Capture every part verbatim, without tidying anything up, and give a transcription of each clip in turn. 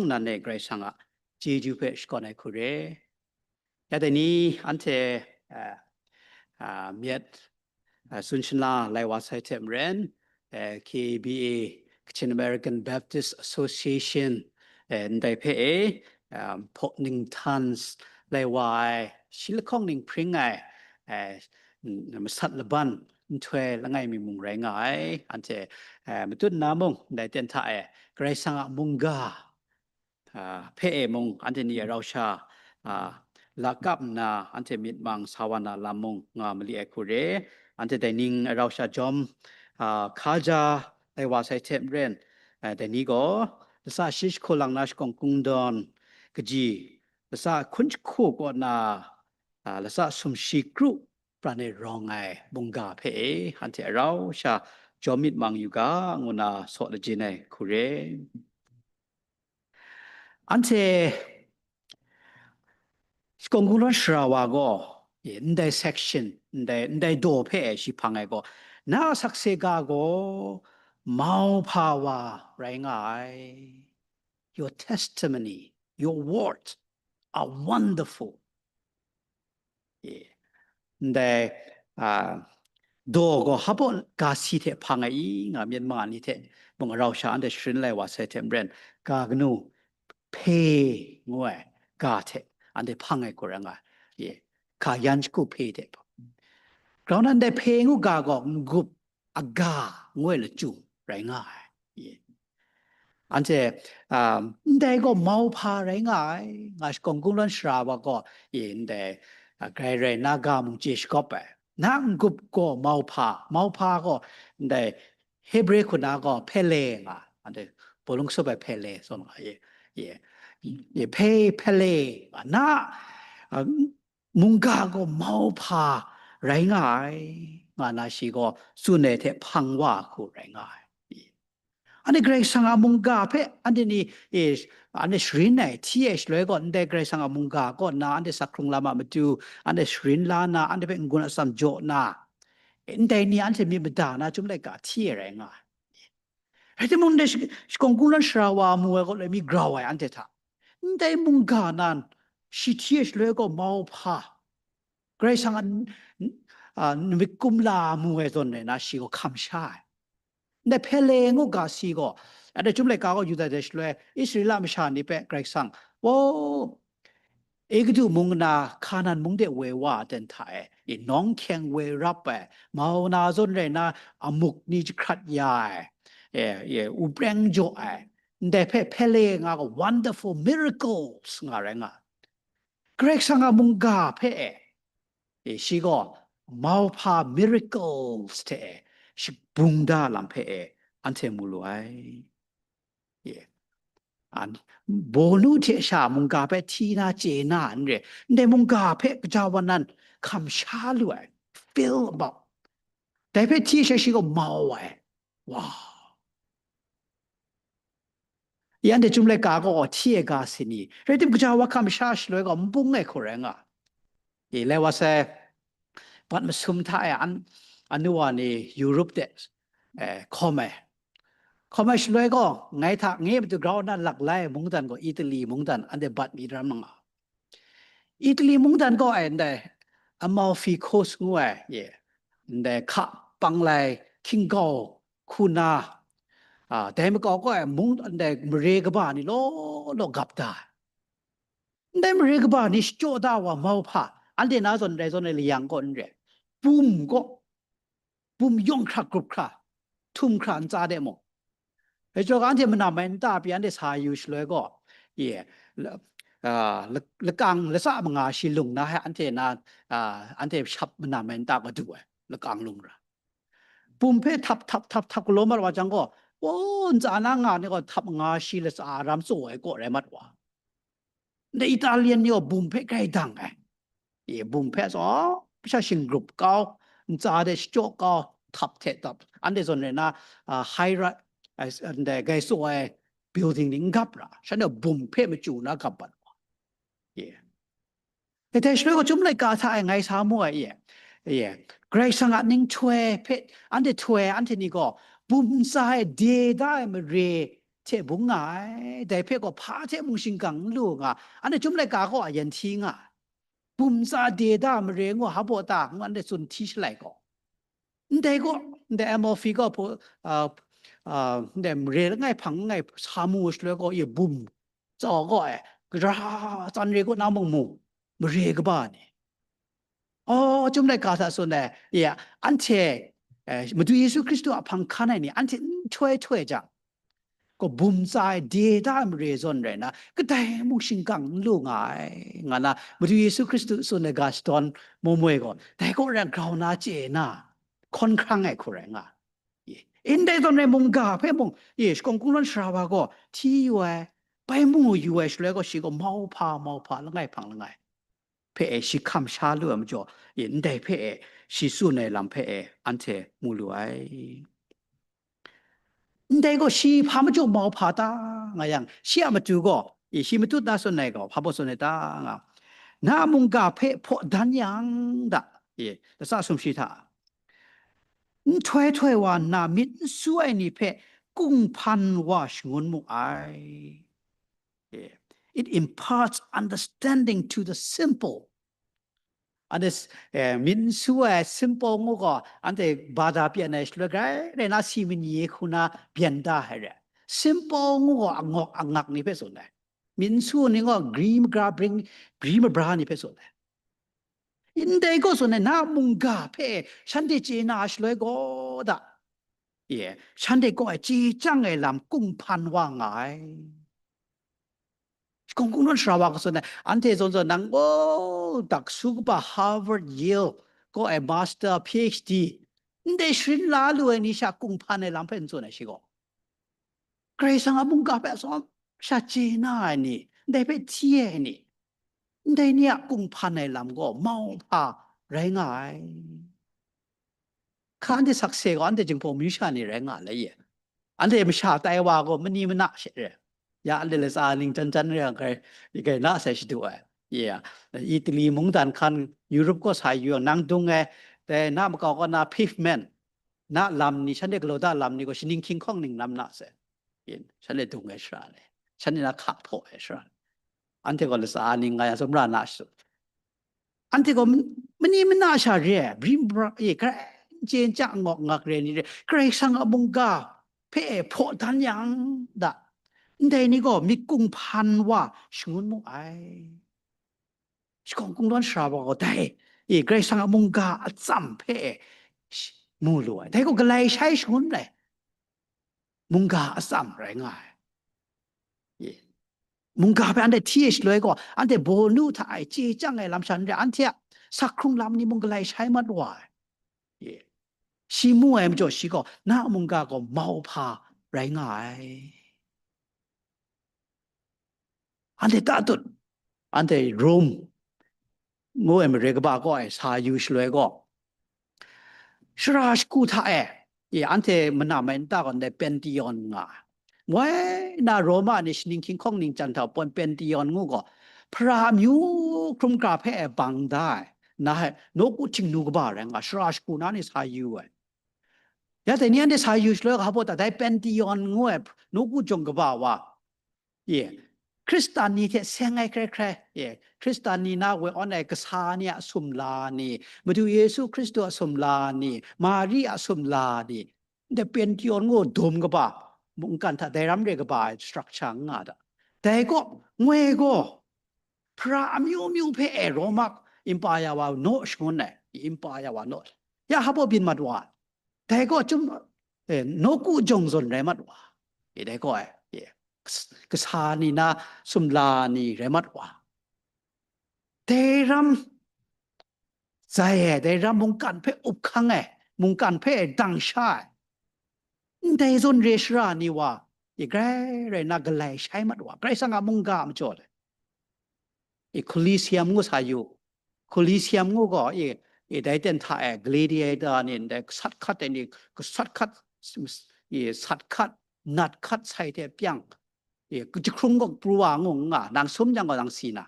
nan e Karai Kasang a chyeju hpe shakawn ai hku re. Ya dai ni anhte, uh, uh, myit, uh, tsun shanla lai wa sai hte maren, uh, K B A, Kachin American Baptist Association, uh, ndai hpe e, um, hpaw ning htan lai wa ai, shi lahkawng ning hpring ai, uh, masat laban nhtoi langai mi mung rai nga ai. Anhte, uh, matut na mung, ndai ten hta e, Karai Kasang a mungga, a, hpe e mung, anhte ni a rau sha, a, lakap nna, anhte myit mang sa wa na lam mung nga mali ai hku re. Anhte dai ning a rau sha jawm, a, hkaja ai wa sai hte maren, a, dai ni gaw, lasa shi jahku lang na shakawng kungdawn kaji, lasa hkun jahku kaw na, a, lasa sumshi kru pran e rawng ai mungga hpe e, anhte a rau sha jawm myit mang yu ga, ngu na saw lajin ai hku re. Anhte shakawng kungdawn sara wa gaw, e, ndai section, ndai, ndai daw hpe e shi hpang ai gaw, na a sakse ga gaw, mauhpa wa rai nga ai. Your testimony, your word are wonderful. E, ndai, a, daw gaw hpa ga si hte hpang ai i nga, Myanmar ni hte mung a rau sha anhte sharin lai wa sai hte maren, ga kanu hpe ngu ai ga hte anhte hpang ai hku rai nga, e, hka yan shagu hpe hte hpang. Grau nan ndai hpe ngu ga gaw n-gup a ga ngu ai lachyum rai nga ai. Ye. Anhte, um, ndai gaw mauhpa rai nga ai, nga shakawng kungdawn sara wa gaw, e, ndai, a, grai rai na ga mung chye shakawp ai. Na n-gup gaw mauhpa, mauhpa gaw ndai Hebre hku na gaw hpele nga, anhte bawlung kasup ai hpele zawn nga, ye, ye, ye, hpe, hpele nga, na, a, mungga gaw mauhpa rai nga ai, nga na shi gaw tsun ai hte hpang wa hku rai nga ai. Anhte Karai Kasang a mungga hpe anhte ni, e, anhte sharin ai, hti ai shaloi gaw, ndai Karai Kasang a mungga kaw nna anhte sak hkrung lam a matu, anhte sharin la na, anhte hpe n-gun atsam jaw na, e, ndai ni anhte myit mada na, chyum laika hti ai rai nga ai. Rai timung, ndai sh-, shakawng kungdawn sara wa mu ai gaw, lai mi grau ai anhte hta, ndai mungga nan shi hti ai shaloi gaw, mauhpa, Karai Kasang a n-, n-, a, namik kumla mu ai zawn rai na, shi gaw hkam sha ai. Ndai hpele ngu ga si gaw, anhte chyum laika gaw, Yuda de shaloi Israela masha ni hpe Karai Kasang, o, Egutu mung nna Hkanan mung de woi wa ai ten hta e, e, nawng hkyeng woi rap ai, mau na zawn rai na, amuk ni jahkrat ya ai, e, e, u preng jaw ai, ndai hpe hpele nga gaw, wonderful miracles nga rai nga. Karai Kasang a mungga hpe e, e, shi gaw mauhpa miracles hte e, shabung da lam hpe e, anhte mu lu ai. Ye. An, bawnu hte sha mungga hpe hti na chye na n re, ndai mungga hpe kaja wa nan hkam sha lu ai, feel about. Dai hpe hti ai sha shi gaw mau ai. Wow. Anhte chyum laika gaw hti ai ga si ni, rai tim, kaja wa hkam sha shaloi gaw n bung ai hku rai nga. E, lai wa sai, bat masum hta e an, anu wa ni Europe de, e, hkawm ai. Hkawm ai shaloi gaw, ngai hta ngai matu grau nna laklai ai mungdan gaw, Italy mungdan, anhte bat mi daram nga. Italy mungdan gaw e ndai Amalfi Coast ngu ai, ye, ndai hka panglai hkinggau hku na, a, dai makau gaw e mung, ndai mare kaba ni law law gap da ai. Ndai mare kaba ni shachyaw da wa mauhpa, anhte na zawn rai zawn ai layang gaw n re, bum gaw, bum yawng hkra grup hkra, htum hkra ntsa de mung. Dai jaw ga anhte manam ai nta pyi anhte sa yu shaloi gaw, ye, la-, a, la-, lakang latsa manga shi lung na he anhte na, a, anhte shap manam ai nta gaw du ai, lakang lung ra. Bum hpe htap, htap, htap, htap galaw mat wa jang gaw, o, ntsa na nga ni gaw htap nga shi latsa ram tsaw ai kaw rai mat wa. Ndai Italian ni gaw bum hpe grai dang ai. E, bum hpe tsaw, masha shinggrup kau, ntsa de shachyaw kau, htap hte htap. Anhte zawn rai na, a, high ri-, a, ndai gai tsaw ai building ni n gap ra, shanhte bum hpe machyu na gap bat wa. Ye. E, dai shaloi gaw chyum laika hta e ngai sa mu ai, ye. Ye. Karai Kasang a ninghtoi hpe, anhte htoi ai anhte ni gaw, bum ntsa e de da ai mare, hte bung nga ai, dai hpe gaw hpa hte mung shingkang n lu nga, anhte chyum laika kaw a yan hti nga ai. Bum tsa de da mare ngu hpa ta ngu anhte tsun hti shalai gaw, ndai gaw, ndai M O F gaw, ndai mare langai hpang langai sa mu shaloi gaw, i bum tsau gaw ai, gara tsan re kaw na mung mu, mare kaba ni. Aw, chyum laika hta tsun ai, ya, anhte, eh, Madu Yesu Hkristu a hpang hkan ai ni, anhte nhtoi htoi jang, gaw bum tsa ai de da ai mare zawn rai na, kadai mung shingkang n lu nga ai, nga na, Madu Yesu Hkristu tsun ai ga shadawn mumoi gaw, dai kaw rai grau na chye na, hkawn hkrang ai hku rai nga. Ye. Ndai zawn rai mungga hpe mung, ye, shakawng kungdawn sara wa gaw hti yu ai, bai mu yu ai shaloi gaw, shi gaw mau hpa, mau hpa, langai hpang langai hpe e shi hkam sha lu ai majaw, ye, ndai hpe e shi tsun ai lam hpe e anhte mu lu ai. Ndai gaw shi hpa majaw mau hpa ta nga yang, shi a matu gaw, ye, shi matut na tsun ai gaw, hpa baw tsun ai ta nga, na mungga hpe hpaw dan yang da, ye, latsa sumshi hta, nhtoi htoi wa nna myit n su ai ni hpe kunghpan wa shangun mu ai. Yeah. It imparts understanding to the simple. Anhte s- eh, myit n su ai simple ngu gaw, anhte bada pyan ai shaloi grai rai na, si mani hku na byan da ai re. Simple ngu gaw angawk angak ni hpe tsun ai. Myit n su ni gaw gri magra bring, gri mabra ni hpe tsun ai. Ndai gaw tsun ai, na mungga hpe shanhte chye na shaloi gaw da, ye, shanhte kaw ai chye chyang ai lam kunghpan wa nga ai. Shakawng kungdawn sara wa gaw tsun ai, anhte zawn zawn nang, o, dak su kaba Harvard, Yale kaw ai master, P H D, ndai sharin la lu ai ni sha kunghpan ai lam hpe n tsun ai shi gaw. Karai Kasang a mungga hpe atsawm sha chye na ai ni, ndai hpe hti ai ni, ndai ni a kunghpan ai lam gaw mau hpa rai nga ai. Hka anhte sakse gaw, anhte Jinghpaw myu sha ni rai nga ai, ye. Anhte masha tai wa gaw mani mana she re. Ya, anhte latsa ning jan jan re ai, grai, grai na sai shadu ai. Ye, Italy mungdan hkan, Europe kaw sa yu yang, nang dung ai, dai na makau kaw na pavement, na lam ni, shanhte galaw da lam ni gaw, shaning hkying hkawng ning lam na sai. Yin, shanhte dung ai shara ni, shanhte na hka hpaw ai shara ni, anhte gaw latsa ning nga yang, sumra na shadu. Anhte gaw man- mani mana sha re ai, bri mabra, e, Karai n chye n chya, angawk angak re ai ni re, Karai Kasang a mungga hpe hpaw dan yang da, ndai ni gaw myit kunghpan wa shangun mu ai. Shakawng kungdawn sara wa gaw dai, e, Karai Kasang a mungga atsam hpe sh- mu lu ai. Dai gaw galai shai shangun ai mungga atsam rai nga ai. Ye. Mungga hpe anhte hti ai shaloi gaw, anhte bawnu hta e chye chyang ai lam sha n re, anhte a sak hkrung lam ni mung galai shai mat wa ai. Ye. Shi mu ai majaw, shi gaw, na a mungga gaw mau hpa rai nga ai. Anhte tatut, anhte Rome ngu ai mare kaba kaw e sa yu shaloi gaw, shara shagu hta e, e, anhte manam ai nta gaw ndai Pantheon nga ai. Woi na Roma ni shaning hkying hkawng ning jan hta pon Pantheon ngu gaw, hpara amyu hkrum hkra hpe e bang da ai, na e, nawku htingnu kaba rai nga, shara shagu na ni sa yu ai. Ya dai ni anhte sa yu shaloi, hpa baw ta, dai Pantheon ngu ai nawku jawng kaba wa, ye, Hkristan ni hte seng ai hkrai hkrai, ye, Hkristan ni na woi awn ai kasa ni a sumla ni, Madu Yesu Hkristu a sumla ni, Mari a sumla ni, ndai Pantheon ngu dum kaba, mungkan hta dai ram re kaba ai structure n nga da. Dai gaw, ngoi gaw, hpara amyu myu hpe e Roma Empire wa naw shangun ai, Empire wa naw. Ya hpa baw byin mat wa ai. Dai gaw chyum, e, nawku jawng zawn rai mat wa. E, dai gaw ai, e, kas- kasa ni na sumla ni rai mat wa. Dai ram zai ai, dai ram mungkan hpe up hkang ai, mungkan hpe dang sha ai, ndai zawn re shara ni wa, e, grai rai na galai shai mat wa, Karai Kasang a mungga a majaw le. E, Colosseum ngu sa yu. Colosseum ngu gaw, e, e, dai ten hta e gladiator ni, ndai gasat hkat ai ni, gasat hkat, e, sat hkat, nat hkat sai hte pyang, e, jahkrung gaw pru wa ngu nga, nang sum jang gaw nang si na.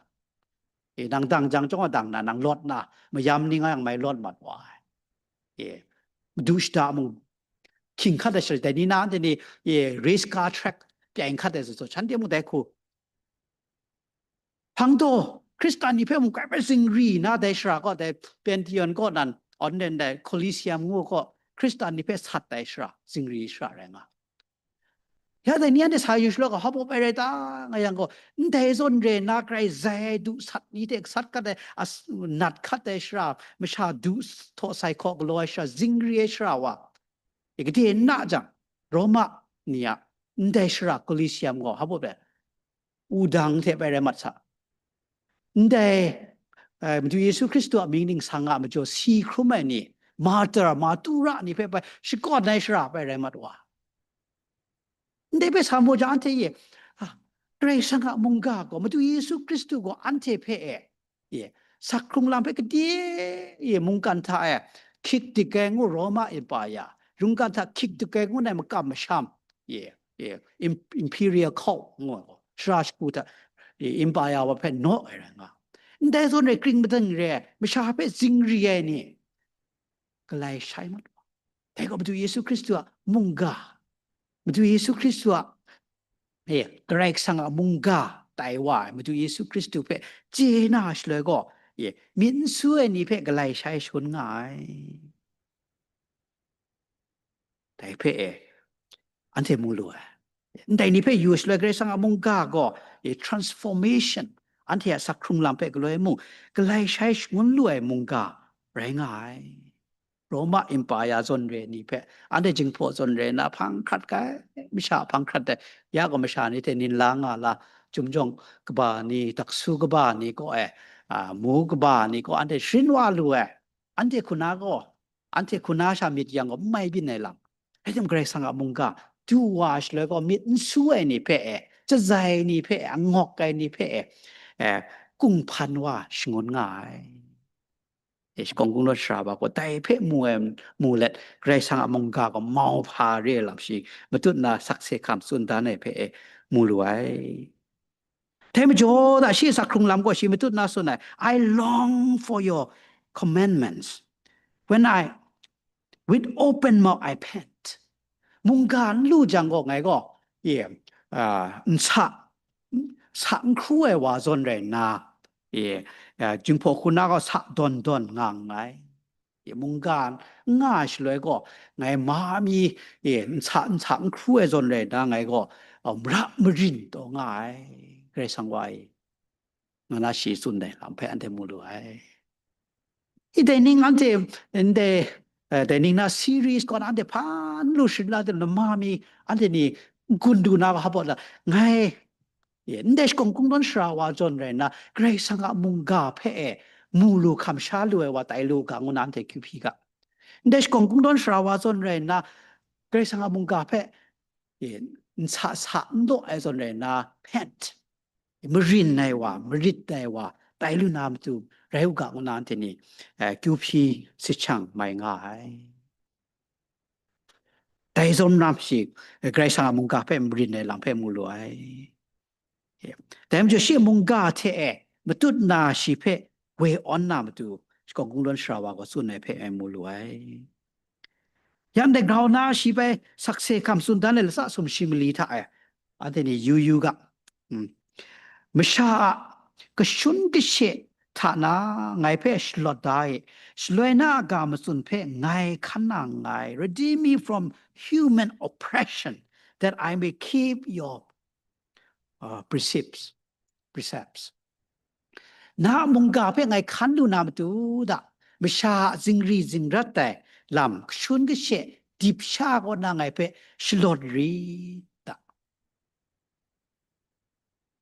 E, nang dang jang chyawm gaw dang na, nang lawt na, mayam ni nga yang mai lawt mat wa ai. E, madu shada mung, hkying hkat ai shaloi, dai ni na, dai ni, e, race car track, pyaing hkat ai zawn, shanhte mung dai hku. Hpang taw, Hkristan ni hpe mung grai bai zingri na dai shara kaw, dai Pantheon kaw nan, online dai Colosseum ngu kaw, Hkristan ni hpe sat dai shara, zingri shara rai nga. Ya dai ni anhte sa yu shaloi gaw, hpa baw pai rai ta, nga yang gaw, ndai zawn re na grai zai ai du sat ni hte sat kat ai, as-, nat hkat ai shara, masha du s-, htaw sai hkaw galaw ai shara, zingri ai shara wa, e, gade na jang, Roma ni a ndai shara Colosseum gaw, hpa baw pai, wudang hte bai rai mat sa. Ndai, eh, Madu Yesu Hkristu a mying ningsang a majaw si hkrum ai ni, martyr, martura ni hpe bai shakawn ai shara bai rai mat wa. Ndai hpe sa mu jang, anhte ye, ah, Karai Kasang a mungga gaw, Madu Yesu Hkristu gaw anhte hpe e, ye, sak hkrung lam hpe gade, ye, mungkan hta e, hkyit dik ai ngu Roma Empire, mungkan hta hkyit dik ai ngu nai makam masham, ye, ye, im-, imperial cult ngu ai gaw, shara shagu hta, ye, empire wa hpe naw ai rai nga. Ndai zawn rai kring madang re ai, masha hpe zingri ai ni, galai shai mat wa. Dai gaw Madu Yesu Hkristu a mungga, Madu Yesu Hkristu a, eh, Karai Kasang a mungga tai wa ai Madu Yesu Hkristu hpe chye na shaloi gaw, eh, myit n su ai ni hpe galai shai shangun nga ai. Dai hpe, eh, anhte mu lu ai. Ndai ni hpe yu shaloi Karai Kasang a mungga gaw, eh, transformation, anhte a sak hkrung lam hpe galoi mung, galai shai shangun lu ai mungga rai nga ai. Roma Empire zawn re ni hpe, anhte jinghpaw zawn re na hpang hkrat kai, masha hpang hkrat ai, ya gaw masha ni hte nin la nga la, Chyum jawng kaba ni, Daksu kaba ni kaw e, a, Mu kaba ni kaw anhte sharin wa lu ai, anhte hkuna gaw, anhte hkuna sha myit yang gaw n mai byin ai lam. Rai timung, Karai Kasang a mungga du wa shaloi gaw, myit n su ai ni hpe e, chazai ni hpe e, angawk ai ni hpe e, e, kung hpan wa shangun nga ai. E, shakawn kungdawn shara wa gaw dai hpe mu ai, mu let, Karai Kasang a mungga gaw mau hpa re ai lam shi matut na sakse hkam tsun dan ai hpe e mu lu ai. Dai majaw da, shi a sak hkrung lam gaw shi matut na tsun ai, "I long for your commandments. When I, with open mouth, I pant." Mungga n lu jang gaw, ngai gaw, ye, a, n sa, sa n hkru ai wa zawn rai nna, ye, a, jinghpaw hkuna gaw sa dawn dawn nga nngai. Ye, mungga n nga ai shaloi gaw, ngai ma mi, ye, n sa, n sa n hkru ai zawn rai nna, ngai gaw, a, mara marin taw nga ai, Karai Kasang wa e, nga na shi tsun ai lam hpe anhte mu lu ai. I dai ning anhte, ndai, eh, dai ning na series kaw na anhte hpa n lu sharin la de, lama mi anhte ni n-gun du na ga hpa baw la, ngai, ye, ndai shakawn kungdawn shara wa zawn rai nna, Karai Kasang a mungga hpe e mu lu hkam sha lu ai wa tai lu ga, ngu na anhte kyu hpyi ga. Ndai shakawn kungdawn shara wa zawn rai nna, Karai Kasang a mungga hpe, ye, n sa sa n daw ai zawn rai nna, pant, marin ai wa, marit ai wa, tai lu na matu rai u ga, ngu na anhte ni, eh, kyu hpyi sit shang mai nga ai. Dai zawn ram shi, eh, Karai Kasang a mungga hpe marin ai lam hpe mu lu ai. Dai majaw shi mungga hte e matut na shi hpe woi awn na matu, shakawn kungdawn shara wa gaw tsun ai hpe e mu lu ai. Yang dai grau na shi bai sakse hkam tsun dan ai latsa sumshi mali hta e, anhte ni yu yu ga. Mm. Masha a kashun kashe hta na ngai hpe shalawt da e, shaloi na a ga matsun hpe ngai hkan na nngai. Redeem me from human oppression, that I may keep your, uh, precepts, precepts. Na a mungga hpe ngai hkan lu na matu da, masha a zingri zingrat ai lam, kashun kashe, dip sha kaw na ngai hpe shalawt ri da.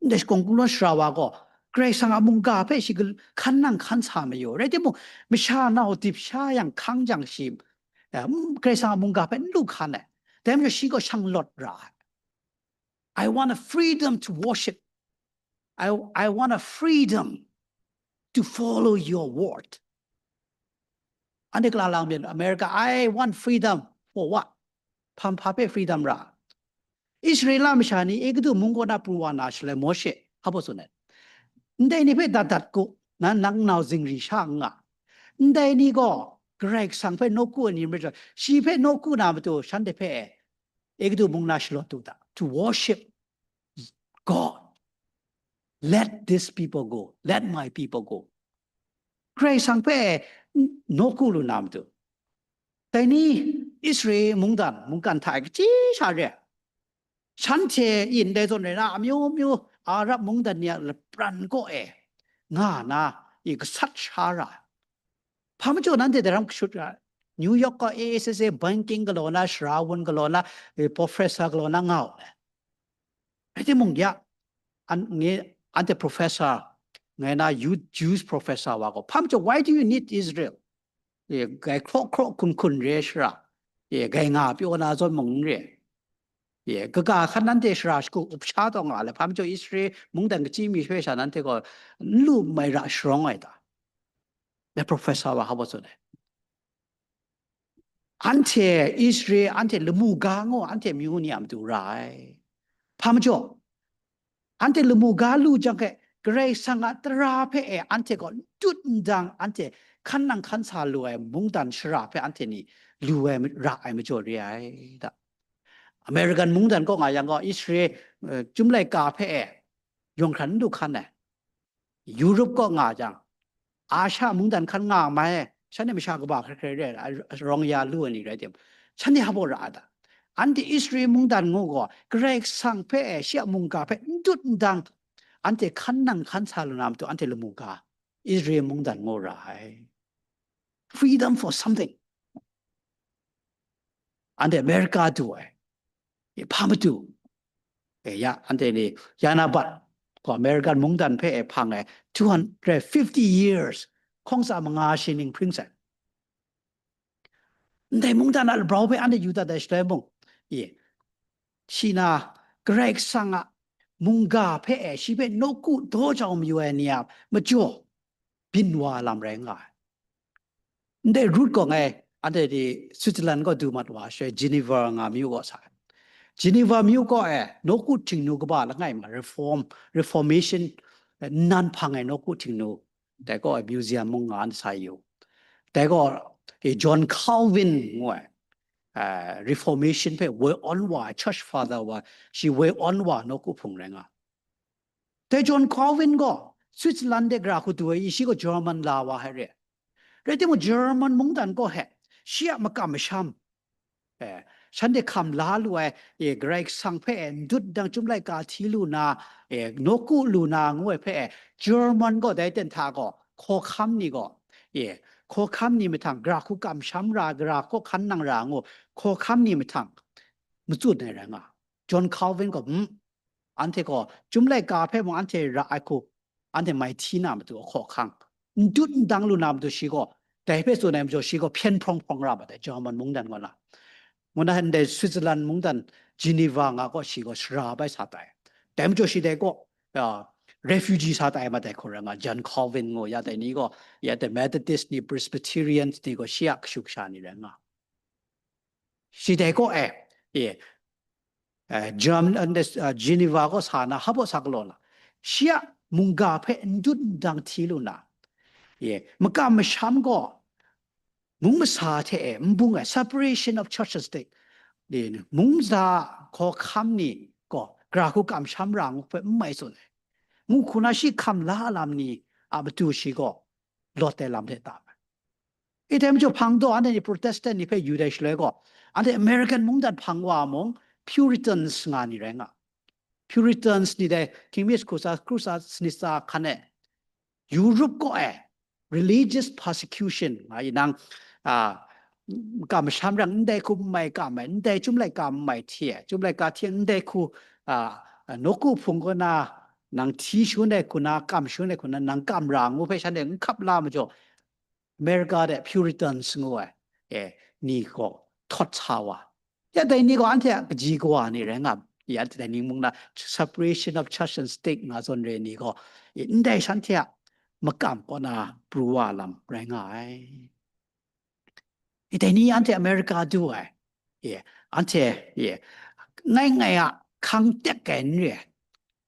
Ndai shakawn kungdawn shara wa gaw, Karai Kasang a mungga hpe shi gal-, hkan nang hkan sa mayu. Rai timung, masha nau dip sha yang hkang jang shi, eh, mm, Karai Kasang a mungga hpe n lu hkan ai. Dai majaw shi gaw shanglawt ra ai. "I want a freedom to worship. I, I want a freedom to follow your word." Anhte kala lang myit, America, "I want freedom." For what? Hpa hpa hpe freedom ra? Israela masha ni Egutu mung kaw na pru wa na shaloi Mawshe hpa baw tsun ai. Ndai ni hpe dat dat ku, nan nang nau zingri sha n nga. Ndai ni gaw Karai Kasang hpe nawku ai ni marai, shi hpe nawku na matu shanhte hpe Egutu mung na shalawt u ta, to worship God, let this people go, let my people go. Karai Kasang hpe nawku lu na matu. Dai ni Israel mungdan, mungkan hta e kaji sha re. Shanhte in dai zawn rai na, amyu myu Arab mungdan ni a lapran kaw e nga na, i gasat sha ra. Hpa majaw nanhte dai ram kashut ra, New York kaw A S S A banking galaw na, shara wun galaw na, eh, professor galaw na nga u le. Rai timung ya, an, nge, anhte professor, ngai na youth Jews professor wa gaw, hpa majaw, why do you need Israel? E, gai hkraw hkraw hkun hkun re shara, e, gai nga pyaw na zawn mung n re. E, kaga hkan nanhte shara shagu up sha taw nga le, hpa majaw Israel mungdan kachyi mi hpe sha nanhte gaw n lu mai ra sharawng ai ta? Dai professor wa hpa baw tsun ai. Anhte Israel, anhte lamu ga ngu, anhte myu ni a matu ra ai. Hpa majaw, anhte lamu ga lu jang hte, Karai Kasang a tara hpe e anhte gaw n dut n dang, anhte hkan nang hkan sa lu ai mungdan shara hpe anhte ni lu ai, ra ai majaw re ai da. American mungdan kaw nga yang gaw, Israel, eh, chyum laika hpe e yawng hkran n du hkan ai. Europe kaw nga jang, Asia mungdan hkan nga mai, shanhte masha kaba hkrai hkrai re ai, rawng ya lu ai ni rai tim, shanhte hpa baw ra ai ta? Anhte Israel mungdan ngu gaw, Karai Kasang hpe e, shi a mungga hpe n dut n dang, anhte hkan nang hkan sa lu na matu, anhte lamu ga, Israel mungdan ngu ra ai. Freedom for something. Anhte America du ai. E, hpa matu? E, ya, anhte ni, ya na bat, ko American mungdan hpe e hpang ai, two hundred fifty years, hkawng tsa manga shi ning hpring sai. Ndai mungdan a labrau hpe anhte yu dat ai shaloi mung, e, shi na, Karai Kasang a mungga hpe e, shi hpe nawku daw jau mayu ai ni a majaw, byin wa lam rai nga ai. Ndai Ruth gaw ngai, anhte di Switzerland gaw du mat wa, shaloi Geneva nga myu gaw sa ai. Geneva myu gaw e, nawku htingnu kaba langai ma, reform, reformation, eh, nnan hpang ai nawku htingnu, dai gaw e museum mung nga n sa yu. Dai gaw, eh, John Calvin ngu ai, eh, reformation hpe woi awn wa, church father wa, shi woi awn wa nawku hpung rai nga. Dai John Calvin gaw Switzerland de gara hku du ai, shi gaw German la wa ai re. Rai timung, German mungdan gaw he, shi a makam masham, eh, shanhte hkam la lu ai, eh, Karai Kasang hpe, eh, n dut dang, chyum laika hti lu na, eh, nawku lu na ngu ai hpe, eh, German gaw dai ten hta gaw, hkawhkam ni gaw, eh, hkawhkam ni mahtang, gara hku kamsham ra, gara hku hkan nang ra ngu, hkawhkam ni mahtang matsun ai rai nga. John Calvin gaw, mm, anhte gaw, chyum laika hpe mung anhte ra ai hku, anhte mai hti na matu a hkawhkang, n dut n dang lu na matu shi gaw, dai hpe tsun ai majaw, shi gaw hpyen hprawng hprawng ra ma dai, German mungdan kaw na. Ngu na, ndai Switzerland mungdan Geneva nga gaw shi gaw shara bai sa tai. Dai majaw shi dai gaw, ah, refugee sa tai ma dai hku rai nga, John Calvin ngu ya dai ni gaw, ya dai Methodist ni, Presbyterians ni gaw shi a kashu kasha ni rai nga. Shi dai gaw e, e, eh, Germ-, eh, Geneva gaw sa na, hpa baw sa galaw la. Shi a mungga hpe n dut n dang hti lu na, e, makam masham gaw, mung masa hte e n bung ai, separation of church and state, e, mung masa hkawhkam ni gaw, gara hku kamsham ra ngu hpe n mai tsun ai. Ngu hku na shi hkam la lam ni a matu shi gaw, lawt ai lam hte tam ai. I dai majaw hpang daw anhte ni Protestant ni hpe yu dai shaloi gaw, anhte American mungdan hpang wa mung Puritans nga ni rai nga. Puritans ni dai King James Crusader, Crusader sanit sa hkan e, Europe kaw e religious persecution nga i nang, a, kamsham rang ndai hku n mai kam ai, ndai chyum laika n mai hti ai, chyum laika hti ai, ndai hku, a, nawku hpung kaw na nang hti shangun ai hku na, kam shangun ai hku na, nang kam ra ngu hpe shanhte n hkap la majaw, America de Puritans ngu ai, e, ni gaw htawt sa wa. Ya dai ni gaw anhte a kaji kawa ni rai nga, ya dai ni mung na separation of church and state nga zawn re ni gaw, e, ndai shanhte a makam kaw na pru wa lam rai nga ai. E, dai ni anhte America du ai, e, anhte, e, ngai ngai a hkang tek ai n re ai.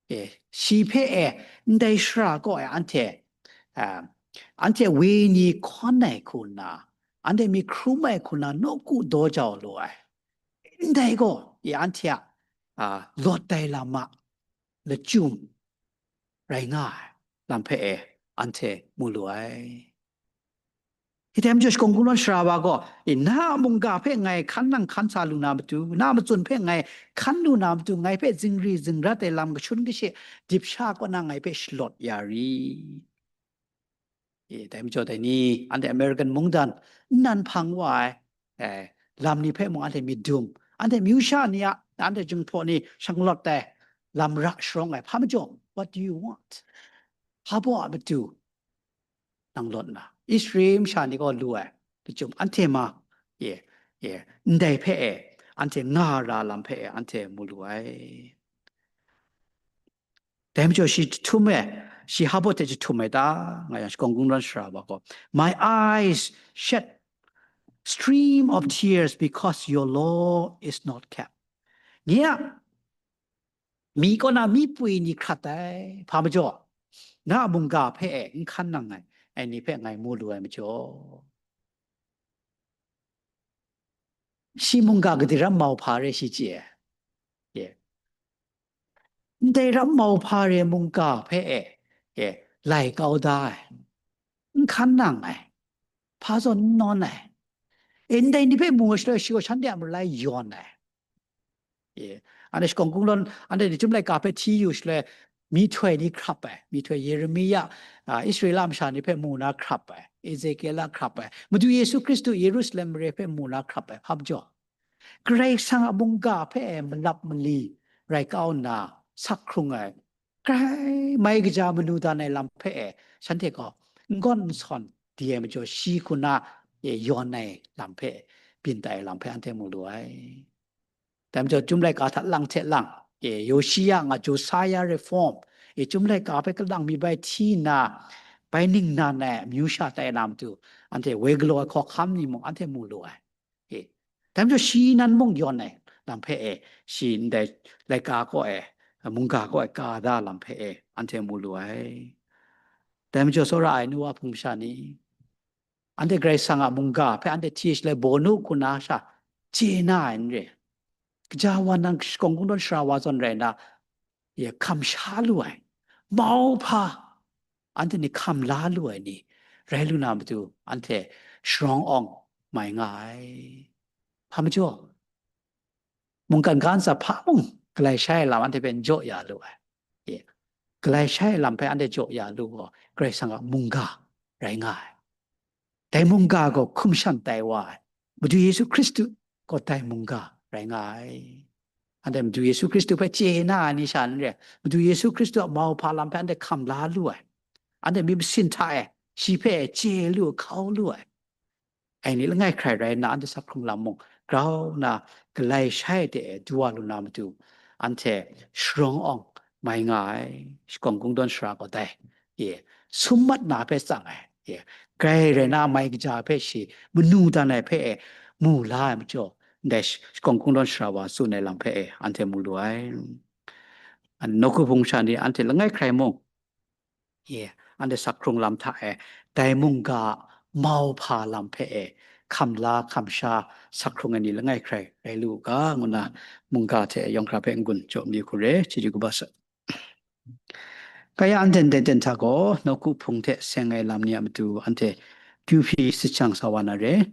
E, shi hpe e, ndai shara kaw e anhte, a, anhte wenyi hkawn ai hku nna, anhte myit hkrum ai hku nna nawku daw jau lu ai. Ndai gaw, e, anhte a, a, lawt ai lam a lachyum rai nga ai lam hpe e anhte mu lu ai. Hte majaw shakawn kungdawn sara wa gaw, e, na a mungga hpe ngai hkan nang hkan sa lu na matu, na a matsun hpe ngai hkan lu na matu, ngai hpe zingri zingrat ai lam kashun kashe dip sha kaw na ngai hpe shalawt ya ri. E, dai majaw dai ni, anhte American mungdan nnan hpang wa ai, e, lam ni hpe mung anhte myit dum, anhte myu sha ni a, anhte jinghpaw ni shanglawt ai lam ra sharawng ai, hpa majaw, what do you want? Hpa baw a matu, nang lawt na, Israel masha ni gaw lu ai, lachyum anhte ma, ye, ye, ndai hpe e, anhte nga ra lam hpe e, anhte mu lu ai. Dai majaw shi jahtum e, shi hpa baw hte jahtum ai ta, nga yang shakawn kungdawn sara wa gaw, "My eyes shed stream of tears because your law is not kept." Nye a, mi kaw na mi pwi ni hkrat ai, hpa majaw, na a mungga hpe e n hkan nang ai, ai ni hpe ngai mu lu ai majaw. Shi mungga gade ram mau hpa re shi chye ai? Ye. Ndai ram mau hpa re mungga hpe e, ye, lai kau da ai, n hkan nang ai, hpa zawn n nawn ai. E, ndai ni hpe mu ai shaloi, shi gaw shanhte a malai yawn ai. Ye. Anhte shakawn kungdawn, anhte ni chyum laika hpe hti yu shaloi, myihtoi ni hkrap ai, myihtoi Yeremia, a, Israela masha ni hpe mu na hkrap ai, Ezekiela hkrap ai, Madu Yesu Hkristu Yerusalem mare hpe mu na hkrap ai, hpa majaw, Karai Kasang a mungga hpe e malap mali rai kau nna sak hkrung ai, grai mai kaja manu dan ai lam hpe e shanhte gaw n gawn n sawn di ai majaw, shi hku na e yawn ai lam hpe, byin tai ai lam hpe anhte mu lu ai. Dai majaw, Chyum laika hta lang hte lang, e, Yoshia nga Josiah reform, e, Chyum laika hpe kalang mi bai hti nna, bai ningnan ai amyu sha tai na matu, anhte woi galaw ai hkawhkam ni mung anhte mu lu ai. E, dai majaw, shi nan mung yawn ai lam hpe e, shi ndai laika kaw e, mungga kaw e ka da lam hpe e, anhte mu lu ai. Dai majaw, tsawra ai nu wa hpung masha ni, anhte Karai Kasang a mungga hpe anhte hti shaloi, bawnu hku na sha chye na ai n re. Kaja wa nang shakawn kungdawn sara wa zawn rai nna, ye, hkam sha lu ai, mau hpa, anhte ni hkam la lu ai ni rai lu na matu, anhte sharawng awng mai nga ai. Hpa majaw, mungkan ga ntsa hpa mung galai shai ai lam anhte hpe n jaw ya lu ai. Ye. Galai shai ai lam hpe anhte jaw ya lu gaw, Karai Kasang a mungga rai nga ai. Dai mungga gaw hkum shan tai wa ai, Madu Yesu Hkristu gaw dai mungga rai nga ai. Anhte Madu Yesu Hkristu hpe chye na ai ni sha n re, Madu Yesu Hkristu a mau hpa lam hpe anhte hkam la lu ai, anhte myit masin hta e shi hpe chye lu, hkau lu ai, ai ni langai hkrai rai nna, anhte sak hkrung lam mung grau nna galai shai de e du wa lu na matu, anhte sharawng awng mai nga ai, shakawn kungdawn sara gaw dai, ye, sum mat na hpe tsang ai, ye, grai rai na mai kaja hpe shi manu dan ai hpe e mu la ai majaw, ndai sh-, shakawn kungdawn sara wa tsun ai lam hpe e anhte mu lu ai. Nawku hpung sha ni anhte langai hkrai mung, ye, anhte sak hkrung lam hta e, dai mungga mau hpa lam hpe e, hkam la hkam sha sak hkrung ai ni langai hkrai rai lu u ga, ngu nna mungga hte yawng hkra hpe n-gun jaw mi hku re, chyeju kaba sa. Kaya anhte ndai ten hta gaw, nawku hpung hte seng ai lam ni a matu anhte kyu hpyi sachang sa wa na re,